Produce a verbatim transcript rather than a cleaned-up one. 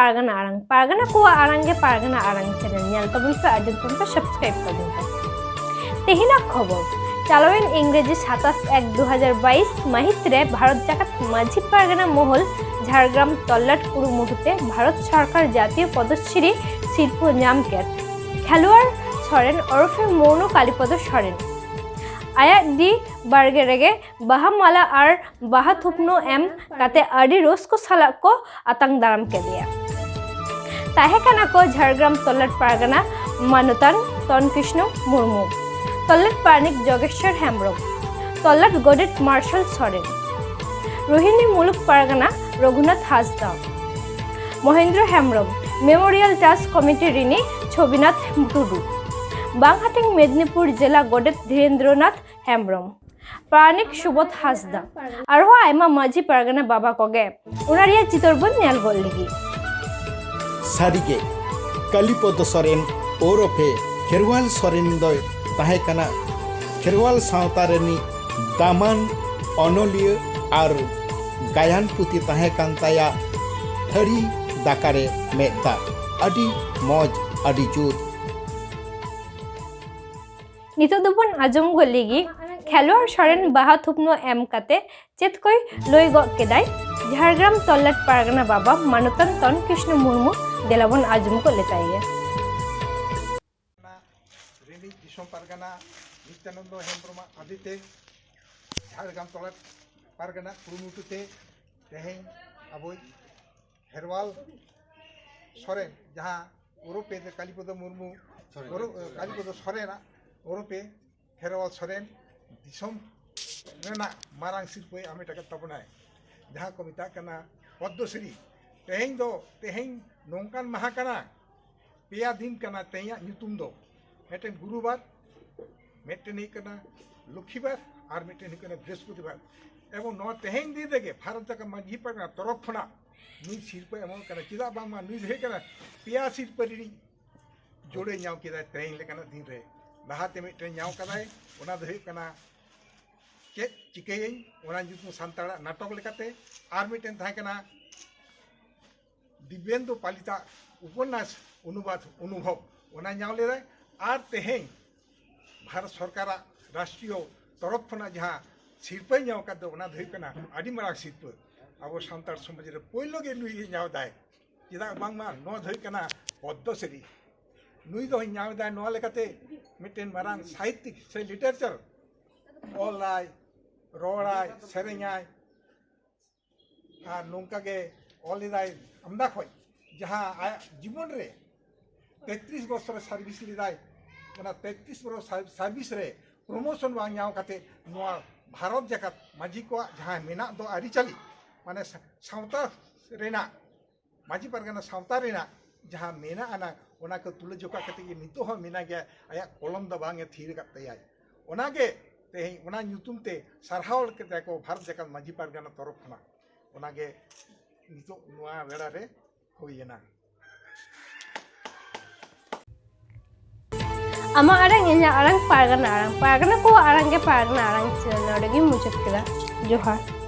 ᱯᱟᱨᱜᱟᱱᱟ ᱟᱲᱟᱝ, ᱯᱟᱨᱜᱟᱱᱟ ᱠᱚᱣᱟᱜ ᱟᱲᱟᱝ ᱜᱮ ᱯᱟᱨᱜᱟᱱᱟ ᱟᱲᱟᱝ ᱪᱮᱱᱮᱞ ᱧᱮᱞ ᱛᱟᱵᱚᱱ ᱯᱮ, ᱟᱸᱡᱚᱢ ᱛᱟᱵᱚᱱ ᱯᱮ, ᱥᱟᱵᱥᱠᱨᱟᱭᱤᱵ ᱛᱟᱵᱚᱱ ᱯᱮ᱾ ᱛᱮᱦᱮᱧᱟᱜ ᱠᱷᱚᱵᱚᱨ᱾ ᱪᱟᱞᱟᱣᱮᱱ ᱤᱝᱨᱮᱡᱤ ᱥᱟᱛᱟᱥ ᱮᱠ ᱫᱩ ᱦᱟᱡᱟᱨ ᱵᱟᱭᱤᱥ ᱢᱟᱹᱦᱤᱛ ᱨᱮ ᱵᱷᱟᱨᱚᱛ ᱡᱟᱠᱟᱛ ᱢᱟᱹᱡᱷᱤ ᱯᱟᱨᱜᱟᱱᱟ ᱢᱚᱦᱚᱞ ᱡᱷᱟᱲᱜᱨᱟᱢ ᱛᱚᱞᱞᱟᱴ ᱠᱩᱨᱩᱢᱩᱴᱩ ᱛᱮ ᱵᱷᱟᱨᱚᱛ ᱥᱚᱨᱠᱟᱨ ᱡᱟᱛᱤᱭᱚ ᱯᱚᱫᱚᱥᱨᱤ ᱥᱤᱨᱯᱟᱹ ᱧᱟᱢ ᱠᱮᱫ ᱠᱷᱮᱞᱣᱟᱲ ᱥᱚᱨᱮᱱ ᱳᱨᱚᱯᱷᱮ ᱢᱳᱱᱩ ᱠᱟᱞᱤᱯᱚᱫᱚ ᱥᱚᱨᱮᱱ ᱟᱭᱟᱜ ᱰᱤ ᱵᱟᱲᱜᱮ ᱨᱮᱜᱮ ᱵᱟᱦᱟ ᱢᱟᱞᱟ ᱟᱨ ᱵᱟᱦᱟ ᱛᱷᱩᱯᱱᱚ ᱮᱢ ᱠᱟᱛᱮ ᱟᱹᱰᱤ ᱨᱟᱹᱥᱠᱟᱹ ᱥᱟᱞᱟᱜ ᱠᱚ ᱟᱛᱟᱝ ᱫᱟᱨᱟᱢ ᱠᱮᱫᱮᱭᱟ᱾ ᱛᱟᱦᱮᱸ ᱠᱟᱱᱟ ᱠᱚ ᱡᱷᱟᱲᱜᱨᱟᱢ ᱛᱚᱞᱞᱟᱴ ᱯᱟᱨᱜᱟᱱᱟ ᱢᱟᱱᱚᱛᱟᱱ ᱛᱚᱱᱠᱨᱤᱥᱱᱚ ᱢᱩᱨᱢᱩ, ᱛᱚᱞᱞᱟᱴ ᱯᱟᱨᱟᱱᱤᱠ ᱡᱚᱜᱮᱥᱣᱚᱨ ᱦᱮᱢᱵᱨᱚᱢ, ᱛᱚᱞᱞᱟᱴ ᱜᱚᱰᱮᱛ ᱢᱟᱨᱥᱟᱞ ᱥᱚᱨᱮᱱ, ᱨᱳᱦᱤᱱᱤ ᱢᱩᱞᱩᱠ ᱯᱟᱨᱜᱟᱱᱟ Raghunath Hansda, Mohendra Hembrom, memorial trust committee Rini Chhobinath Tudu, Banghating Medinipur ᱡᱮᱞᱟ ᱜᱚᱰᱮᱛ ᱫᱷᱤᱨᱮᱱᱫᱨᱚᱱᱟᱛᱷ ᱦᱮᱢᱵᱨᱚᱢ, ᱯᱟᱨᱟᱱᱤᱠ ᱥᱩᱵᱳᱫᱷ ᱦᱟᱸᱥᱫᱟ, ᱟᱨᱦᱚᱸ ᱟᱭᱢᱟ ᱢᱟᱹᱡᱷᱤ ᱯᱟᱨᱜᱟᱱᱟ ᱵᱟᱵᱟ ᱠᱚᱜᱮ᱾ ᱚᱱᱟ ᱨᱮᱭᱟᱜ ᱪᱤᱛᱟᱹᱨ ᱵᱚᱱ ᱧᱮᱞ ᱜᱚᱫ ᱞᱮᱜᱮ᱾ ᱥᱟᱹᱨᱤᱜᱮ, ᱠᱟᱞᱤᱯᱚᱫᱚ ᱥᱚᱨᱮᱱ ᱳᱨᱚᱯᱷᱮ ᱠᱷᱮᱨᱣᱟᱞ ᱥᱚᱨᱮᱱ ᱫᱚᱭ ᱛᱟᱦᱮᱸ ᱠᱟᱱᱟ ᱠᱷᱮᱨᱣᱟᱞ ᱥᱟᱶᱛᱟ ᱨᱮᱱᱤᱡ ᱫᱟᱢᱟᱱ ᱚᱱᱚᱞᱤᱭᱟᱹ ᱟᱨ ᱜᱟᱭᱟᱱ ᱯᱩᱛᱷᱤ ᱛᱟᱦᱮᱸ ᱠᱟᱱ ᱛᱟᱭᱟ ᱛᱷᱟᱹᱨᱤ ᱫᱟᱠᱟᱨᱮ ᱢᱮᱫ ᱫᱟᱜ᱾ ᱟᱹᱰᱤ ᱢᱚᱡᱽ, ᱟᱹᱰᱤ ᱡᱩᱛ᱾ ᱱᱤᱛᱚᱜ ᱫᱚᱵᱚᱱ ᱟᱸᱡᱚᱢ ᱜᱚᱫ ᱞᱮᱜᱮ ᱠᱷᱮᱞᱣᱟᱲ ᱥᱚᱨᱮᱱ ᱵᱟᱦᱟ ᱛᱷᱩᱯᱱᱚ ᱮᱢ ᱠᱟᱛᱮ ᱪᱮᱫ ᱠᱚᱭ ᱞᱟᱹᱭ ᱜᱚᱫ ᱠᱮᱫᱟᱭ ᱡᱷᱟᱲᱜᱨᱟᱢ ᱛᱚᱞᱞᱟᱴ ᱯᱟᱨᱜᱟᱱᱟ ᱵᱟᱵᱟ ᱢᱟᱱᱚᱛᱟᱱ ᱛᱚᱱᱠᱨᱤᱥᱱᱚ ᱢᱩᱨᱢᱩ᱾ ᱫᱮᱞᱟ ᱵᱚᱱ ᱟᱸᱡᱚᱢ ᱜᱚᱫ ᱞᱮᱛᱟᱭ ᱜᱮ᱾ ᱨᱤᱱᱤᱡ ᱫᱤᱥᱚᱢ ᱯᱟᱨᱜᱟᱱᱟ ᱱᱤᱛᱭᱟᱱᱚᱱᱫᱚ ᱦᱮᱢᱵᱨᱚᱢᱟᱜ ᱟᱹᱫᱤᱛᱮ ᱡᱷᱟᱲᱜᱨᱟᱢ ᱛᱚᱞᱞᱟᱴ ᱯᱟᱨᱜᱟᱱᱟ ᱠᱩᱨᱩᱢᱩᱴᱩ ᱛᱮ ᱛᱮᱦᱮᱧ ᱟᱵᱚᱭᱤᱡ ᱠᱷᱮᱨᱣᱟᱞ ᱥᱚᱨᱮᱱ, ᱡᱟᱦᱟᱸ ᱳᱨᱚᱯᱮ ᱫᱚ ᱠᱟᱞᱤᱯᱚᱫᱚ ᱢᱩᱨᱢᱩ, ᱳᱨᱚ-, ᱠᱟᱞᱤᱯᱚᱫᱚ ᱥᱚᱨᱮᱱᱟᱜ ᱳᱨᱚᱯᱮ ᱠᱷᱮᱨᱣᱟᱞ ᱥᱚᱨᱮᱱ ᱫᱤᱥᱚᱢ ᱨᱮᱱᱟᱜ ᱢᱟᱨᱟᱝ ᱥᱤᱨᱯᱟᱹᱭ ᱦᱟᱢᱮᱴ ᱟᱠᱟᱫ ᱛᱟᱵᱚᱱᱟᱭ, ᱡᱟᱦᱟᱸ ᱠᱚ ᱢᱮᱛᱟᱜ ᱠᱟᱱᱟ ᱯᱚᱫᱽᱢᱚᱥᱨᱤ᱾ ᱛᱮᱦᱮᱧ ᱫᱚ, ᱛᱮᱦᱮᱧ ᱱᱚᱝᱠᱟᱱ ᱢᱟᱦᱟ ᱠᱟᱱᱟ, ᱯᱮᱭᱟ ᱫᱤᱱ ᱠᱟᱱᱟ ᱛᱮᱦᱮᱧᱟᱜ ᱧᱩᱛᱩᱢ ᱫᱚ᱾ ᱢᱤᱫᱴᱮᱱ ᱜᱩᱨᱩᱵᱟᱨ, ᱢᱤᱫᱴᱮᱱ ᱦᱩᱭᱩᱜ ᱠᱟᱱᱟ ᱞᱚᱠᱠᱷᱤᱵᱟᱨ, ᱟᱨ ᱢᱤᱫᱴᱮᱱ ᱦᱩᱭᱩᱜ ᱠᱟᱱᱟ ᱵᱨᱤᱦᱚᱥᱯᱚᱛᱤᱵᱟᱨ᱾ ᱮᱵᱚᱝ ᱱᱚᱣᱟ ᱛᱮᱦᱮᱧ ᱫᱤᱱ ᱨᱮᱜᱮ ᱵᱷᱟᱨᱚᱛ ᱡᱟᱠᱟᱛ ᱢᱟᱹᱡᱷᱤ ᱯᱟᱨᱜᱟᱱᱟ ᱛᱚᱨᱚᱯ ᱠᱷᱚᱱᱟᱜ ᱱᱩᱭ ᱥᱤᱨᱯᱟᱹ ᱮᱢᱚᱜ ᱠᱟᱱᱟ᱾ ᱪᱮᱫᱟᱜ ᱵᱟᱝᱢᱟ ᱱᱩᱭ ᱫᱚ ᱦᱩᱭᱩᱜ ᱠᱟᱱᱟ ᱯᱮᱭᱟ ᱥᱤᱨᱯᱟᱹ ᱨᱤᱱᱤᱡ ᱡᱳᱲᱮ ᱧᱟᱢ ᱠᱮᱫᱟᱭ ᱛᱮᱦᱮᱧ ᱞᱮᱠᱟᱱᱟᱜ ᱫᱤᱱ ᱨᱮ᱾ ᱞᱟᱦᱟᱛᱮ ᱢᱤᱫᱴᱮᱱ ᱧᱟᱢ ᱠᱟᱫᱟᱭ, ᱚᱱᱟ ᱫᱚ ᱦᱩᱭᱩᱜ ᱠᱟᱱᱟ ᱪᱮᱫ ᱪᱤᱠᱟᱹᱭᱟᱹᱧ, ᱚᱱᱟ ᱧᱩᱛᱩᱢ ᱥᱟᱱᱛᱟᱲᱟᱜ ᱱᱟᱴᱚᱠ ᱞᱮᱠᱟᱛᱮ, ᱟᱨ ᱢᱤᱫᱴᱮᱱ ᱛᱟᱦᱮᱸ ᱠᱟᱱᱟ ᱫᱤᱵᱮᱱᱫᱩ ᱯᱟᱞᱤᱛᱟ ᱩᱯᱚᱱᱱᱟᱥ ᱚᱱᱩᱵᱟᱫ ᱚᱱᱩᱵᱷᱚᱵ, ᱚᱱᱟ ᱧᱟᱢ ᱞᱮᱫᱟᱭ᱾ ᱟᱨ ᱛᱮᱦᱮᱧ ᱵᱷᱟᱨᱚᱛ ᱥᱚᱨᱠᱟᱨᱟᱜ ᱨᱟᱥᱴᱨᱤᱭᱚ ᱛᱚᱨᱚᱯ ᱠᱷᱚᱱᱟᱜ ᱡᱟᱦᱟᱸ ᱥᱤᱨᱯᱟᱹᱭ ᱧᱟᱢ ᱟᱠᱟᱫ ᱫᱚ, ᱚᱱᱟ ᱫᱚ ᱦᱩᱭᱩᱜ ᱠᱟᱱᱟ ᱟᱹᱰᱤ ᱢᱟᱨᱟᱝ ᱥᱤᱨᱯᱟᱹ᱾ ᱟᱵᱚ ᱥᱟᱱᱛᱟᱲ ᱥᱚᱢᱟᱡᱽ ᱨᱮ ᱯᱳᱭᱞᱳ ᱜᱮ ᱱᱩᱭ ᱜᱮ ᱧᱟᱢ ᱮᱫᱟᱭ᱾ ᱪᱮᱫᱟᱜ ᱵᱟᱝᱢᱟ ᱱᱚᱣᱟ ᱫᱚ ᱦᱩᱭᱩᱜ ᱠᱟᱱᱟ ᱯᱚᱫᱽᱫᱚᱥᱨᱤ᱾ ᱱᱩᱭ ᱫᱚ ᱧᱟᱢ ᱮᱫᱟᱭ ᱱᱚᱣᱟ ᱞᱮᱠᱟᱛᱮ, ᱢᱤᱫᱴᱮᱱ ᱢᱟᱨᱟᱝ ᱥᱟᱦᱤᱛᱛᱤᱠ ᱥᱮ ᱞᱤᱴᱟᱨᱮᱪᱟᱨ ᱚᱞᱟᱭ, ᱨᱚᱲᱟᱭ, ᱥᱮᱨᱮᱧᱟᱭ, ᱟᱨ ᱱᱚᱝᱠᱟ ᱜᱮ ᱚᱞ ᱮᱫᱟᱭ ᱟᱢᱫᱟ ᱠᱷᱚᱱ, ᱡᱟᱦᱟᱸ ᱟᱭᱟᱜ ᱡᱤᱵᱚᱱ ᱨᱮ ᱛᱮᱛᱨᱤᱥ ᱵᱚᱪᱷᱚᱨ ᱥᱟᱨᱵᱷᱤᱥ ᱞᱮᱫᱟᱭ᱾ ᱚᱱᱟ ᱛᱮᱛᱨᱤᱥ ᱵᱚᱪᱷᱚᱨ ᱥᱟᱨ-, ᱥᱟᱨᱵᱷᱤᱥ ᱨᱮ ᱯᱨᱚᱢᱳᱥᱚᱱ ᱵᱟᱝ ᱧᱟᱢ ᱠᱟᱛᱮ ᱱᱚᱣᱟ ᱵᱷᱟᱨᱚᱛ ᱡᱟᱠᱟᱛ ᱢᱟᱹᱡᱷᱤ ᱠᱚᱣᱟᱜ ᱡᱟᱦᱟᱸ ᱢᱮᱱᱟᱜ ᱫᱚ ᱟᱹᱨᱤᱪᱟᱹᱞᱤ, ᱢᱟᱱᱮ ᱥᱟ-, ᱥᱟᱶᱛᱟ ᱨᱮᱱᱟᱜ, ᱢᱟᱹᱡᱷᱤ ᱯᱟᱨᱜᱟᱱᱟ ᱥᱟᱶᱛᱟ ᱨᱮᱱᱟᱜ ᱡᱟᱦᱟᱸ ᱢᱮᱱᱟᱜ ᱟᱱᱟ, ᱚᱱᱟ ᱠᱚ ᱛᱩᱞᱟᱹ ᱡᱚᱠᱷᱟ ᱠᱟᱛᱮ ᱜᱮ ᱱᱤᱛᱚᱜ ᱦᱚᱸ ᱢᱮᱱᱟᱜ ᱜᱮᱭᱟ, ᱟᱭᱟᱜ ᱠᱚᱞᱚᱢ ᱫᱚ ᱵᱟᱝ ᱮ ᱛᱷᱤᱨ ᱟᱠᱟᱫ ᱛᱟᱭᱟᱭ᱾ ᱚᱱᱟᱜᱮ ᱛᱮᱦᱮᱧ ᱚᱱᱟ ᱧᱩᱛᱩᱢ ᱛᱮ ᱥᱟᱨᱦᱟᱣ ᱠᱮᱫᱟ ᱠᱚ ᱵᱷᱟᱨᱚᱛ ᱡᱟᱠᱟᱛ ᱢᱟᱹᱡᱷᱤ ᱯᱟᱨᱜᱟᱱᱟ ᱛᱚᱨᱚᱯ ᱠᱷᱚᱱᱟᱜ᱾ ᱚᱱᱟᱜᱮ ᱱᱤᱛᱚᱜ ᱱᱚᱣᱟ ᱵᱮᱲᱟ ᱨᱮ ᱦᱩᱭ ᱮᱱᱟ᱾ ᱟᱢᱟᱜ ᱟᱲᱟᱝ, ᱤᱧᱟᱹᱜ ᱟᱲᱟᱝ, ᱯᱟᱨᱜᱟᱱᱟ ᱟᱲᱟᱝ, ᱯᱟᱨᱜᱟᱱᱟ ᱠᱚᱣᱟᱜ ᱟᱲᱟᱝ ᱜᱮ ᱯᱟᱨᱜᱟᱱᱟ ᱟᱲᱟᱝ ᱪᱮᱱᱮᱞ᱾ ᱱᱚᱰᱮ ᱜᱤᱧ ᱢᱩᱪᱟᱹᱫ ᱠᱮᱫᱟ᱾ ᱡᱚᱦᱟᱨ᱾